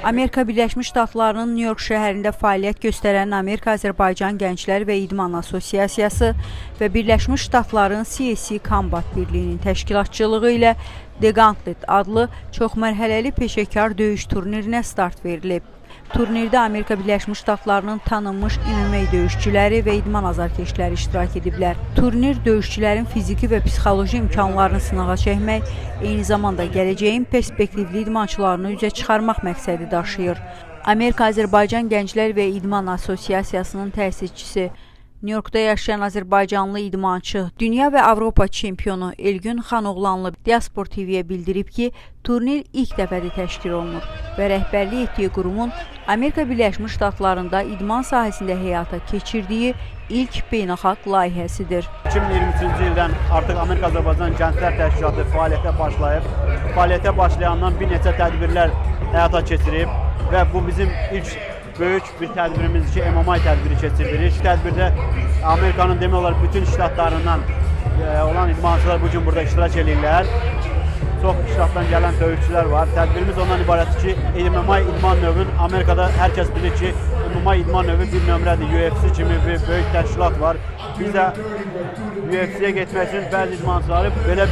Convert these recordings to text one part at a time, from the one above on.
Amerika Birləşmiş Ştatlarının New York şəhərində fəaliyyət göstərən Amerika-Azərbaycan Gənclər və İdman Assosiasiyası və Birləşmiş Ştatların CSC Combat Birliyinin təşkilatçılığı ilə The Gauntlet adlı çoxmərhələli peşəkar döyüş turnirinə start verilib. Turnirdə Amerika Birləşmiş Ştatlarının tanınmış MMA döyüşçüləri və idman azarkeşləri iştirak ediblər. Turnir döyüşçülərin fiziki və psixoloji imkanlarını sınağa çəkmək, eyni zamanda gələcəyin perspektivli idmançılarını üzə çıxarmaq məqsədi daşıyır. Amerika-Azərbaycan Gənclər və İdman Assosiasiyasının təsisçisi, New Yorkda yaşayan Azərbaycanlı idmançı, dünya və Avropa çempionu Elgün Xanoğlanlı Diaspor TV-yə bildirib ki, turnir ilk dəfədir təşkil olunur və rəhbərlik etdiyi qurumun Amerika Birləşmiş Ştatlarında idman sahəsində həyata keçirdiyi ilk beynəlxalq layihəsidir. 2023-cü ildən artıq Amerika-Azərbaycan Gənclər Təşkilatı fəaliyyətə başlayıb. Fəaliyyətə başlayandan bir neçə tədbirlər həyata keçirib və bu bizim ilk böyük bir tədbirimizdir ki, MMA tədbiri keçiririk. Tədbirdə Amerikanın demək olar bütün ştatlarından olan idmançılar bu gün burada iştirak eləyirlər. Çox ştatdan gələn döyüşçülər var. Tədbirimiz ondan ibarətdir ki, MMA idman növün Amerikada hər kəs bilir ki, MMA idman növü bir nömrədir. UFC kimi bir böyük təşkilat var. Biz də UFC-yə getmək üçün bəzi idmançıları belə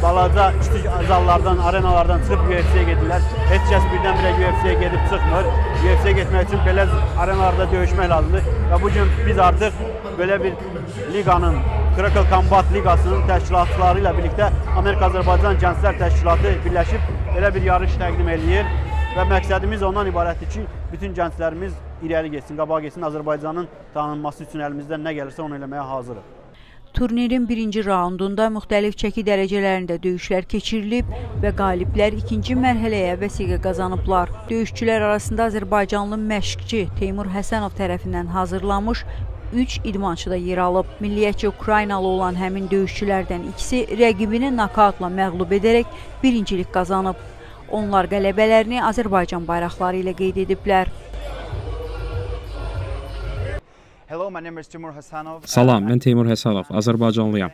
balaca kiçik zallardan, arenalardan çıxıb UFC-yə gedirlər. Heç kəs birdən-birə UFC-yə gedib çıxmır. UFC-yə getmək üçün belə arenalarda döyüşmək lazımdır. Və bu gün biz artıq belə bir liqanın, Crackle Combat Liqasının təşkilatçıları ilə birlikdə Amerika-Azərbaycan Gənclər Təşkilatı birləşib belə bir yarış təqdim eləyir və məqsədimiz ondan ibarətdir ki, bütün gənclərimiz irəli getsin, qabağa getsin, Azərbaycanın tanınması üçün əlimizdən nə gəlirsə onu eləməyə hazırıq. Turnirin birinci raundunda müxtəlif çəki dərəcələrində döyüşlər keçirilib və qaliblər ikinci mərhələyə vəsiqə qazanıblar. Döyüşçülər arasında Azərbaycanlı məşqçi Teymur Həsənov tərəfindən hazırlanmış 3 idmançı da yer alıb. Milliyyətcə Ukraynalı olan həmin döyüşçülərdən ikisi rəqibini nokautla məğlub edərək birincilik qazanıb. Onlar qələbələrini Azərbaycan bayraqları ilə qeyd ediblər. Hello, my name is Timur Hasanov. Salam, mən Teymur Həsənov, Azərbaycanlıyam.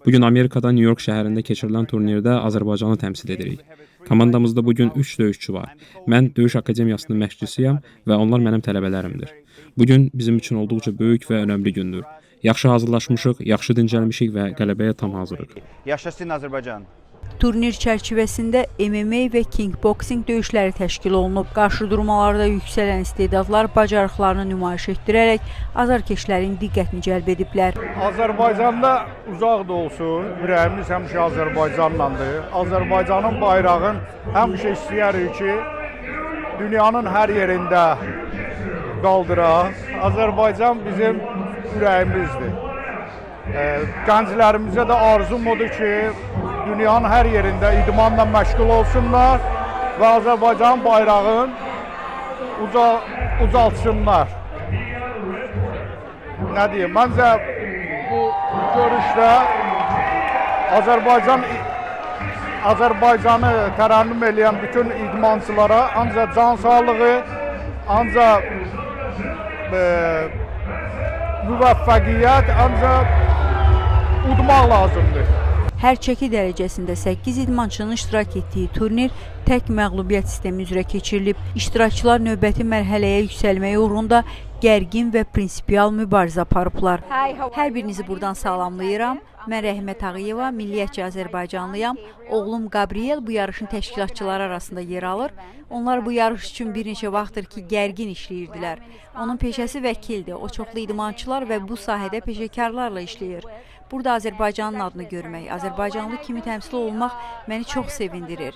Bu gün Amerikada New York şəhərində keçirilən turnirdə Azərbaycanı təmsil edirik. Komandamızda bu gün 3 döyüşçü var. Mən Döyüş Akademiyasının məşqçisiyəm və onlar mənim tələbələrimdir. Bu gün bizim üçün olduqca böyük və önəmli gündür. Yaxşı hazırlaşmışıq, yaxşı dincəlmişik və qələbəyə tam hazırıq. Yaşasın Azərbaycan. Turnir çərçivəsində MMA və kickboxing döyüşləri təşkil olunub. Qarşıdurmalarda yüksələn istedadlar bacarıqlarını nümayiş etdirərək azarkeşlərin diqqətini cəlb ediblər. Azərbaycanda uzaq da olsun, ürəyimiz həmişə Azərbaycanlandır. Azərbaycanın bayrağını həmişə istəyirik ki, dünyanın hər yerində qaldıraq. Azərbaycan bizim ürəyimizdir. Gənclərimizə də arzum odur ki, dünyanın hər yerində idmanla məşğul olsunlar və Azərbaycanın bayrağını ucaltsınlar. Nə deyim, məncə bu görüşdə Azərbaycanı tərənnüm eləyən bütün idmançılara ancaq can sağlığı, ancaq müvəffəqiyyət, ancaq udmaq lazımdır. Hər çəki dərəcəsində 8 idmançının iştirak etdiyi turnir tək məğlubiyyət sistemi üzrə keçirilib. İştirakçılar növbəti mərhələyə yüksəlmək uğrunda gərgin və prinsipial mübarizə aparıblar. Hər birinizi buradan salamlayıram. Mən Rəhimə Tağıyeva, milliyyətcə Azərbaycanlıyam. Oğlum Gabriel bu yarışın təşkilatçıları arasında yer alır. Onlar bu yarış üçün bir neçə vaxtdır ki, gərgin işləyirdilər. Onun peşəsi vəkildir. O çoxlu idmançılar və bu sahədə peşəkarlarla işləyir. Burada Azərbaycanın adını görmək, Azərbaycanlı kimi təmsil olunmaq məni çox sevindirir.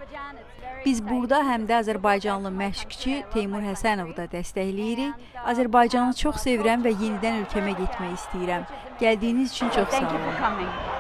Biz burada həm də Azərbaycanlı məşqçi Teymur Həsənovu da dəstəkləyirik. Azərbaycanı çox sevirəm və yenidən ölkəmə getmək istəyirəm. Gəldiyiniz üçün çox sağ olun.